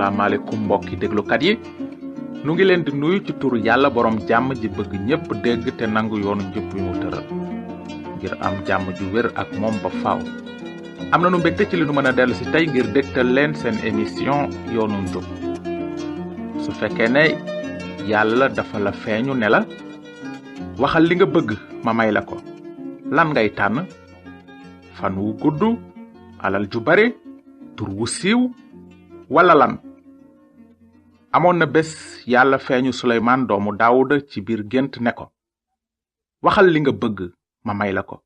asalaamaaleykum mbokki déglukat yi nu ngi leen di nuyu ci turu yàlla borom jàmm ji bëgg ñépp dégg te nangu yoonu njub wi mu tëral ngir am jàmm ju wér ak moom ba faaw. am na nu mbégte ci li nu mën a dellu si tey ngir dégtal leen seen émission yoonu njub. su fekkee ne yàlla dafa la feeñu ne la waxal li nga bëgg ma may la ko, lan ngay tànn? fan wu gudd, alal ju bare, tur wu siiw wala lan? amoon na bés yàlla feeñu Suleymaan doomu Daawuda ci biir gént ne ko, waxal li nga bëgg ma may la ko.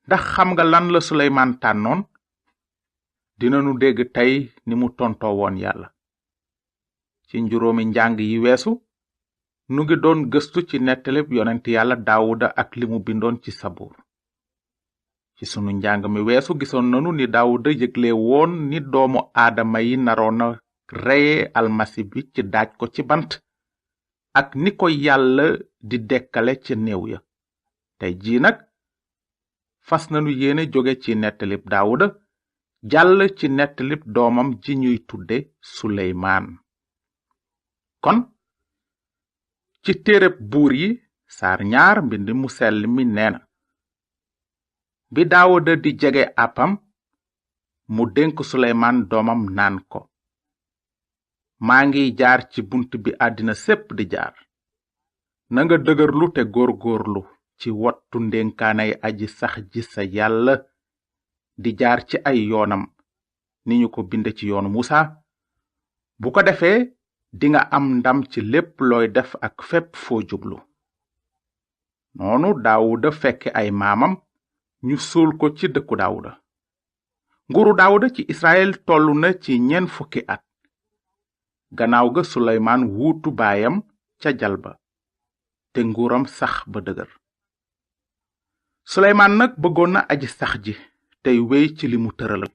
ndax xam nga lan la Suleymaan tànnoon? dinanu dégg tey ni mu tontoo woon yàlla. ci njuróomi njàng yi weesu nu ngi doon gëstu ci nettalib yonent yàlla Daawuda ak li mu bindoon ci Sabuur. ci sunu njàng mi weesu gisoon nanu ni Daawuda yëgle woon ni doomu aadama yi naroona reye almasi bi ci daaj ko ci bant ak ni ko yàlla di dekkale ci néew ya. tey jii nag fas nanu yéene jóge ci nettalib Daawuda jàll ci nettalib doomam ji ñuy tudde Suleymaan. kon ci téereb buur yi saar 2 mbind mu sell mi neena, bi Daawuda di jege àppam mu dénk Suleymaan doomam naan ko, maa ngi jaar ci bunt bi àddina sépp di jaar. na nga dëgërlu te góorgóorlu ci wattu ndénkaanay aji sax ji sa yàlla di jaar ci ay yoonam ni ñu ko binde ci yoonu Musa. bu ko defee dinga am ndam ci lépp looy def ak fépp foo jublu. noonu Daawuda fekke ay maamam ñu suul ko ci dëkku Daawuda. nguuru Daawuda ci Israel tollu na ci 40 at. gannaaw ga Suleymaan wuutu baayam ca jalba te nguuram sax ba dëgër. Suleymaan nag bëggoon na aji sax ji tey wéy ci li mu tëralal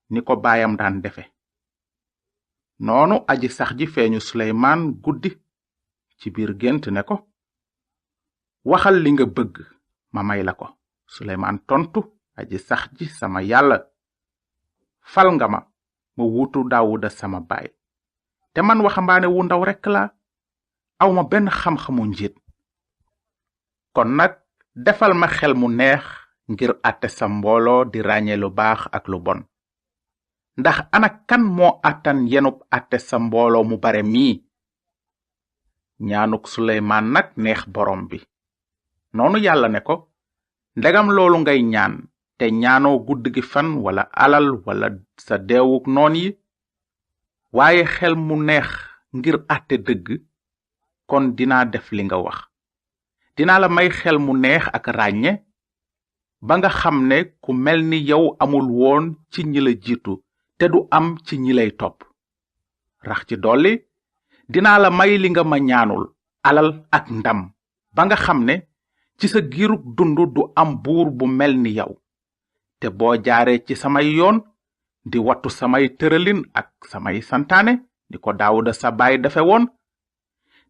ni ko baayam daan defe. noonu aji sax ji feeñu Suleymaan guddi ci biir gént ne ko, waxal li nga bëgg ma may la ko. Suleymaan tontu aji sax ji sama yàlla, fal nga ma wuutu Daawuda sama baay, te man waxambaane wu ndaw rekk la, awma benn xam-xamu njiit. kon nag defal ma xel mu neex ngir àtte sa mbooloo di ràññee lu baax ak lu bon. ndax ana kan moo àttan yenub àtte sa mbooloo mu bare mii? ñaanuk Suleymaan nag neex borom bi. noonu yàlla ne ko, ndegam loolu ngay ñaan te ñaanoo gudd gi fan wala alal wala sa deewuk noon yi, waaye xel mu neex ngir àtte dëgg, kon dinaa def li nga wax. dinaa la may xel mu neex ak ràññe ba nga xam ne ku mel ni yow amul woon ci ñi la jiitu te du am ci ñi lay topp. rax ci dolli dinaa la may li nga ma ñaanul, alal ak ndam, ba nga xam ne ci sa giirug dund du am buur bu mel ni yow. te boo jaaree ci samay yoon di wattu samay tëralin ak samay santaane ni ko Daawuda sa baay defe woon,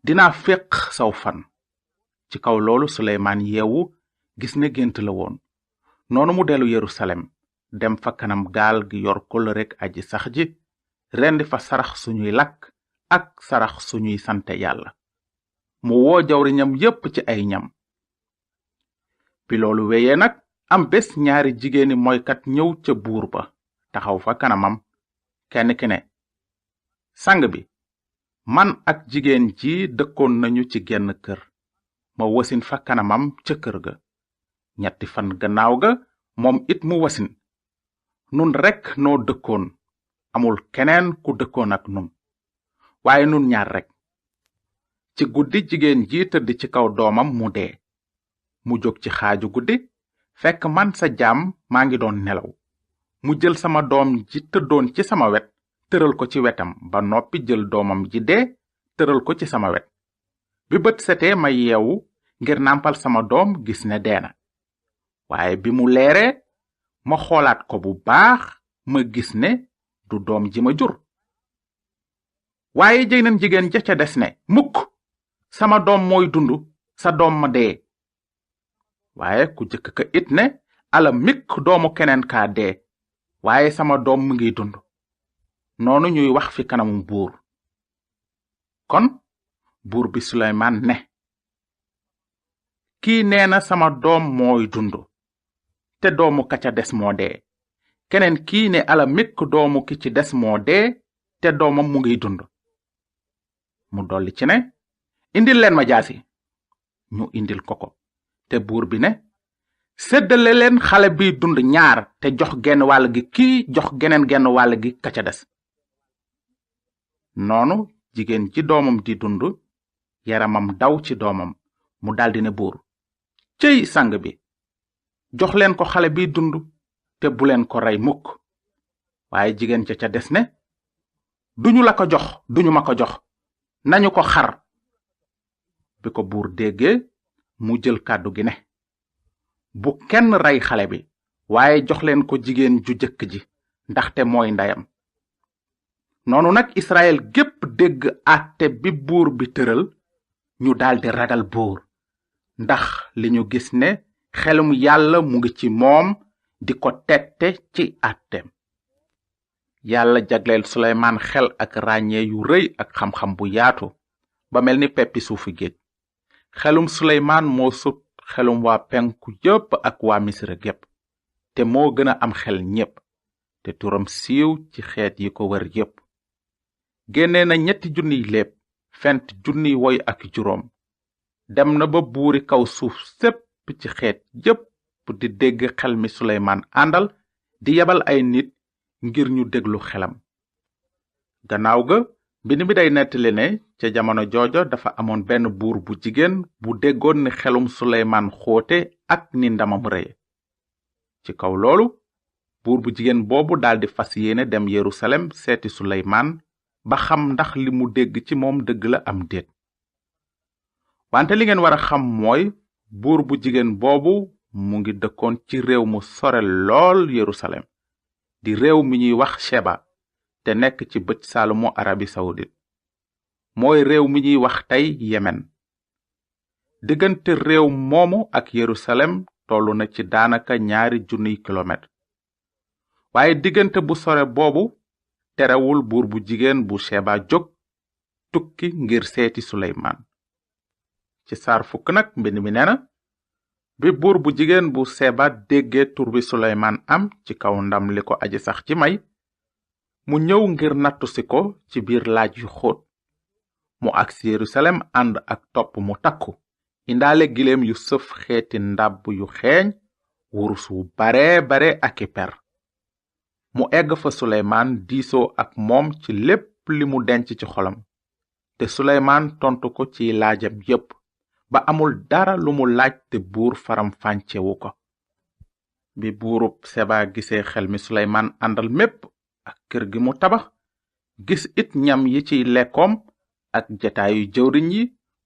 dinaa féq saw fan. ci kaw loolu Suleymaan yeewu gis ne gént la woon. noonu mu dellu Yerusalem dem fa kanam gaal gi yor kóllëreg aji sax ji, rendi fa sarax suñuy lakk ak sarax suñuy sante yàlla. mu woo jawriñam yépp ci ay ñam. bi loolu wéyee nag am bés ñaari jigéeni moykat ñëw ca buur ba taxaw fa kanamam. kenn ki ne, sang bi, man ak jigéen ji dëkkoon nañu ci genn kër, ma wasin fa kanamam ca kër ga. 3 fan gannaaw ga moom it mu wasin. nun rekk noo dëkkoon, amul keneen ku dëkkoon ak nun, waaye nun ñaar rekk. ci guddi jigéen ji tëdd ci kaw doomam mu dee. mu jóg ci xaaju guddi fekk man sa jaam maa ngi doon nelaw. mu jël sama doom ji tëddoon ci sama wet tëral ko ci wetam ba noppi jël doomam ji dee tëral ko ci sama wet. bi bët setee ma yeewu ngir nàmpal sama doom gis ne dee na. waaye bi mu leeree ma xoolaat ko bu baax ma gis ne du doom ji ma jur. waaye jëyneen jigéen ja ca des ne, mukk, sama doom mooy dund, sa doom ma dee. waaye ku jëkk ka it ne, ala mikk doomu keneen kaa dee, waaye sama doom mu ngi dund. noonu ñuy wax fi kanamu buur. kon buur bi Suleymaan ne, kii nee na sama doom mooy dund te doomu ka ca des moo dee, keneen kii ne Alamik doomu ki ci des moo dee te doomam mu ngiy dund. mu dolli ci ne, indil leen ma jaasi. ñu indil ko te buur bi ne, séddale leen xale bi dund ñaar te jox genn wàll gi kii jox geneen genn wàll gi ka ca des. noonu jigéen ji doomam di dund yaramam daw ci doomam, mu daldi ne buur, cëy sang bi, jox leen ko xale bi dund te bu leen ko rey mukk. waaye jigéen ca des ne, duñu la ko jox, duñu ma ko jox, nañu ko xar. bi ko buur déggee mu jël kàddu gi ne, bu kenn rey xale bi, waaye jox leen ko jigéen ju jëkk ji, ndaxte mooy ndeyam. noonu nag Israël gépp dégg àtte bi buur bi tëral, ñu daldi ragal buur, ndax li ñu gis ne xelum yàlla mu ngi ci moom di ko tette ci àtteem. yàlla jagleel Suleymaan xel ak ràññee yu rëy ak xam-xam bu yaatu ba mel ni peppi suufu géej. xelum Suleymaan moo sut xelum waa penku yépp ak waa Misra gépp, te moo gën a am xel ñépp, te turam siiw ci xeet yi ko wër yépp. génne na 3,000 léeb, fent 1,000 woy ak juróom. dem na ba buuri kaw suuf sépp ci xeet yépp di dégg xel mi Suleymaan àndal, di yebal ay nit ngir ñu déglu xelam. gannaaw ga mbind mi day nettali ne ca jamono joojo dafa amoon benn buur bu jigéen bu déggoon ni xelum Suleymaan xóote ak ni ndamam rëye. ci kaw loolu buur bu jigéen boobu daldi fas yéene dem Yerusalem seeti Suleymaan ba xam ndax li mu dégg ci moom dëgg la am déet. wante li ngeen war a xam mooy buur bu jigéen boobu mu ngi dëkkoon ci réew mu sore lool Yerusalem, di réew mi ñuy wax Sheba te nekk ci bëj saalumu Arabi Saoudite. mooy réew mi ñuy wax tey Yemen. diggante réew moomu ak Yerusalem tollu na ci daanaka 2,000 kilomètre. waaye diggante bu sore boobu terewul buur bu jigéen bu Sheba jóg tukki ngir seeti Suleymaan. ci saar 10 nag mbind mi nee na, bi buur bu jigéen bu Sheba déggee tur bi Suleymaan am ci kaw ndam li ko aji sax ci may, mu ñëw ngir nattu si ko ci biir laaj yu xóot. mu agsi Yerusalem ànd ak topp mu takku, indaale gileem yu sëf xeeti ndàbb yu xeeñ, wurus wu bare ak i per. mu egg fa Suleymaan diisoo ak moom ci lépp li mu denc ci xolam, te Suleymaan tontu ko ci laajam yépp, ba amul dara lu mu laaj te buur faram fàncewu ko. bi buurub Seba gisee xel mi Suleymaan àndal mépp ak kër gi mu tabax, gis it ñam yi ciy lekkoom ak jataayu jëwriñ yi,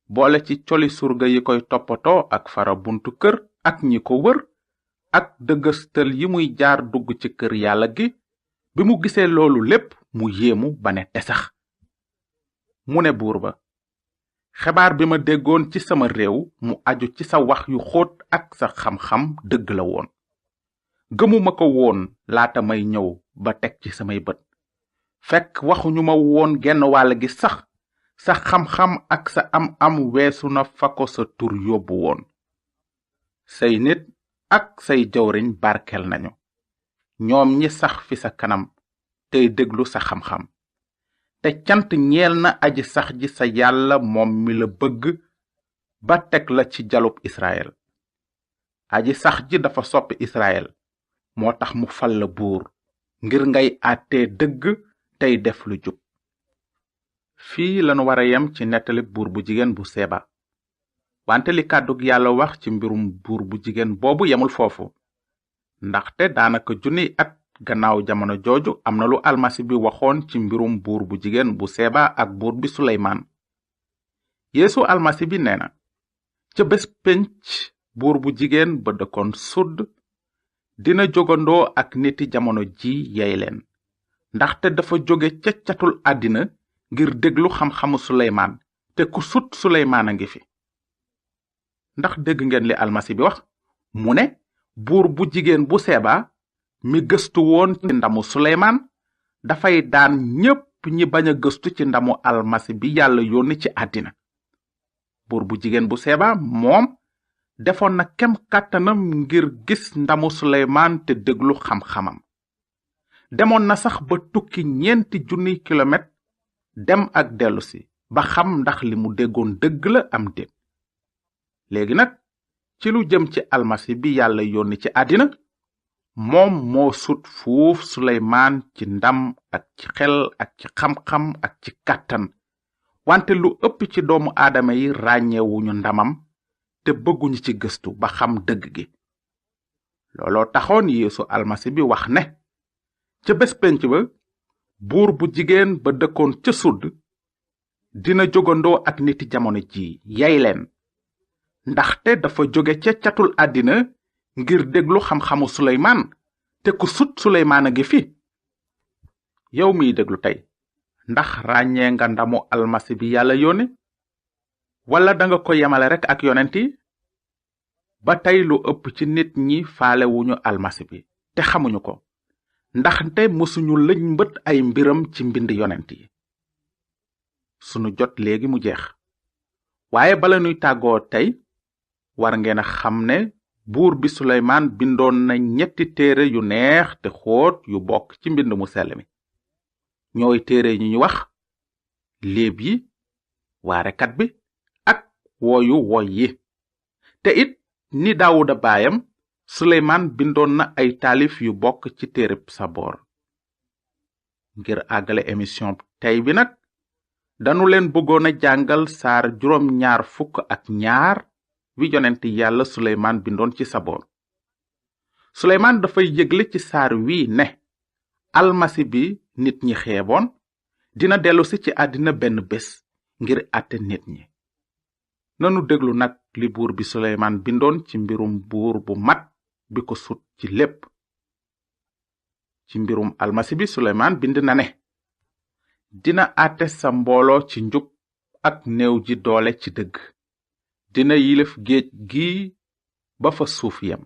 boole ci coli surga yi koy toppatoo ak fara buntu kër ak ñi ko wër, ak dëgëstal yi muy jaar dugg ci kër yàlla gi. bi mu gisee loolu lépp mu yéemu ba ne tesax. mu ne buur ba, xebaar bi ma déggoon ci sama réew mu aju ci sa wax yu xóot ak sa xam-xam dëgg la woon. gëmuma ko woon laata may ñëw ba teg ci samay bët. fekk waxuñu ma woon genn wàll gi sax, sa xam-xam ak sa am weesu na fa ko sa tur yóbbu woon. say nit ak say jawriñ barkel nañu, ñoom ñi sax fi sa kanam tey déglu sa xam-xam. te cant ñeel na aji sax ji sa yàlla moom mi la bëgg ba teg la ci jalub Israël. aji sax ji dafa soppi Israël, moo tax mu fal la buur ngir ngay àttee dëgg tey def lu jub. fii lanu wara yem ci nettali buur bu jigéen bu Seba. wante li kàddug yàlla wax ci mbirum buur bu jigéen boobu yemul foofu, ndaxte daanaka 1,000 at gannaaw jamono jooju am na lu almasi bi waxoon ci mbirum buur bu jigéen bu Seba ak buur bi Suleymaan. Yeesu almasi bi nee na, ca bés pénc buur bu jigéen ba dëkkoon Sudd dina jógandoo ak niti jamono ji yey leen, ndaxte dafa jóge ca catul àddina ngir déglu xam-xamu Suleymaan, te ku sut Suleymaan a ngi fi. ndax dégg ngeen li almasi bi wax? mu ne buur bu jigéen bu Seba mi gëstu woon ci ndamu Suleymaan dafay daan ñépp ñi bañ a gëstu ci ndamu almasi bi yàlla yónni ci àddina. buur bu jigéen bu Seba moom defoon na kem kàttanam ngir gis ndamu Suleymaan te déglu xam-xamam. demoon na sax ba tukki 4,000 kilomètres dem ak dellusi ba xam ndax li mu déggoon dëgg la am déet. léegi nag ci lu jëm ci almasi bi yàlla yónni ci àddina, moom moo sut fuuf Suleymaan ci ndam ak ci xel ak ci xam-xam ak ci kàttan, wante lu ëpp ci doomu aadama yi ràññewuñu ndamam te bëgguñu ci gëstu ba xam dëgg gi. looloo taxoon Yeesu almasi bi wax ne ca bés penc ba buur bu jigéen ba dëkkoon ca sud dina jógandoo ak niti jamono ji yey leen, ndaxte dafa jóge ca catul àddina ngir déglu xam-xamu Suleymaan te ku sut Suleymaan a ngi fi. yow miy déglu tey, ndax ràññee nga ndamu almasi bi yàlla yónni wala danga ko yemale rekk ak yonent yi? ba tey lu ëpp ci nit ñi faalewuñu almasi bi te xamuñu ko, ndaxte mësuñu lëj mbët ay mbiram ci mbind yonent yi. sunu jot léegi mu jeex, waaye bala nuy tàggoo tey war ngeen a xam ne buur bi Suleymaan bindoon na 3 téere yu neex te xóot yu bokk ci mbind mu sell mi. ñooy téere ñu wax léeb yi, waarekat bi ak woyu woy yi. te it ni Daawuda baayam, Suleymaan bindoon na ay taalif yu bokk ci téereb Saboor. ngir àggale émission tey bi nag danu leen bëggoon a jàngal saar 22 wi yonent yàlla Suleymaan bindoon ci Saboor. Suleymaan dafay yëgle ci saar wi ne almasi bi nit ñi xeeboon dina dellusi ci àddina benn bés ngir àtte nit ñi. nanu déglu nag li buur bi Suleymaan bindoon ci mbirum buur bu mat bi ko sut ci lépp. ci mbirum almasi bi Suleymaan bind na ne dina àtte sa mbooloo ci njub ak néew ji doole ci dëgg. dina yilif géej gi ba fa suuf yem.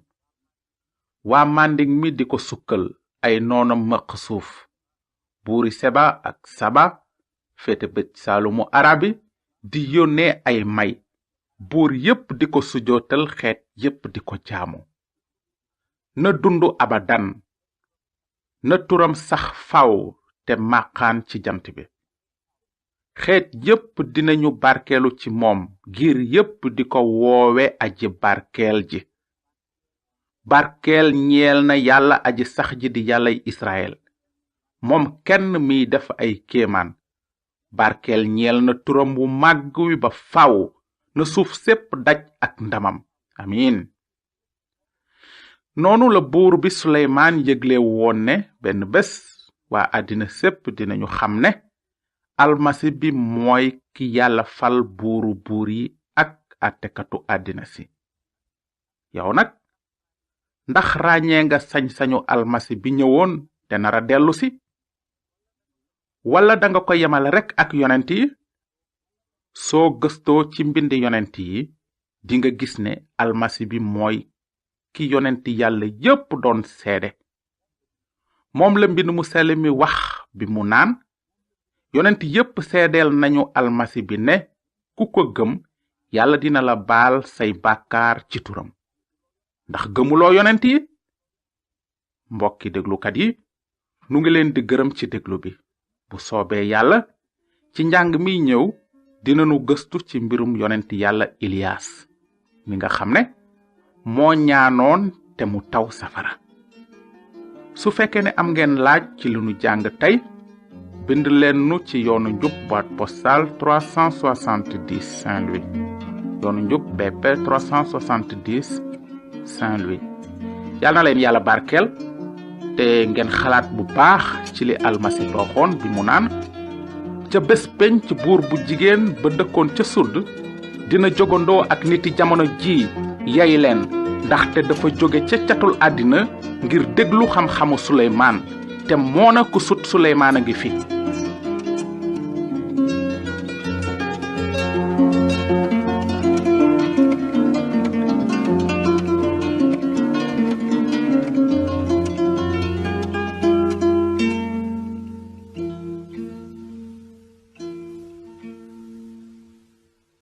waa màndiŋ mi di ko sukkal ay noonam mëq suuf. buuri Seba ak Saba féete bëj saalumu arabi di yónnee ay may. buur yépp di ko sujootal, xeet yépp di ko jaamu. na dundu abadan, na turam sax faw te màqaan ci jant bi. xeet yépp dinañu barkeelu ci moom, giir yépp di ko woowe aji barkeel ji. barkeel ñeel na yàlla aji sax ji di yàllay Israel, moom kenn miy def ay kéemaan. barkeel ñeel na turam wu màgg wi ba faw, na suuf sépp daj ak ndamam. amiin. noonu la buur bi Suleymaan yëgle woon ne benn bés waa àddina sépp dinañu xam ne almasi bi mooy ki yàlla fal buuru buur yi ak àttekatu àddina si. yow nag ndax ràññee nga sañ-sañu almasi bi ñëwoon te nara dellu si? wala danga ko yemale rekk ak yonent yi? soo gëstoo ci mbind yonent yi dinga gis ne almasi bi mooy ki yonent yàlla yépp doon seede. moom la mbind mu sell mi wax bi mu naan yonent yépp seedeel nañu almasi bi ne ku ko gëm yàlla dina la baal say bàkkaar ci turam. ndax gëmuloo yonent yi? mbokki déglukat yi, nu ngi leen di gërëm ci déglu bi. bu soobee yàlla ci njàng mi ñëw dinanu gëstu ci mbirum yonent yàlla Ilias mi nga xam ne moo ñaanoon te mu taw safara. su fekkee ne am ngeen laaj ci li nu jàng tey, bind leen nu ci yoonu njub boîte postale 370 Saint-Louis. yoonu njub BP 370 Saint-Louis. yàlla na leen yàlla barkeel te ngeen xalaat bu baax ci li almasi waxoon bi mu naan ca bés penc buur bu jigéen ba dëkkoon ca sud dina jogandoo ak niti jamono ji yey leen, ndaxte dafa jóge ca catul àddina ngir déglu xam-xamu Suleymaan te moona ku sut Suleymaan a ngi fi.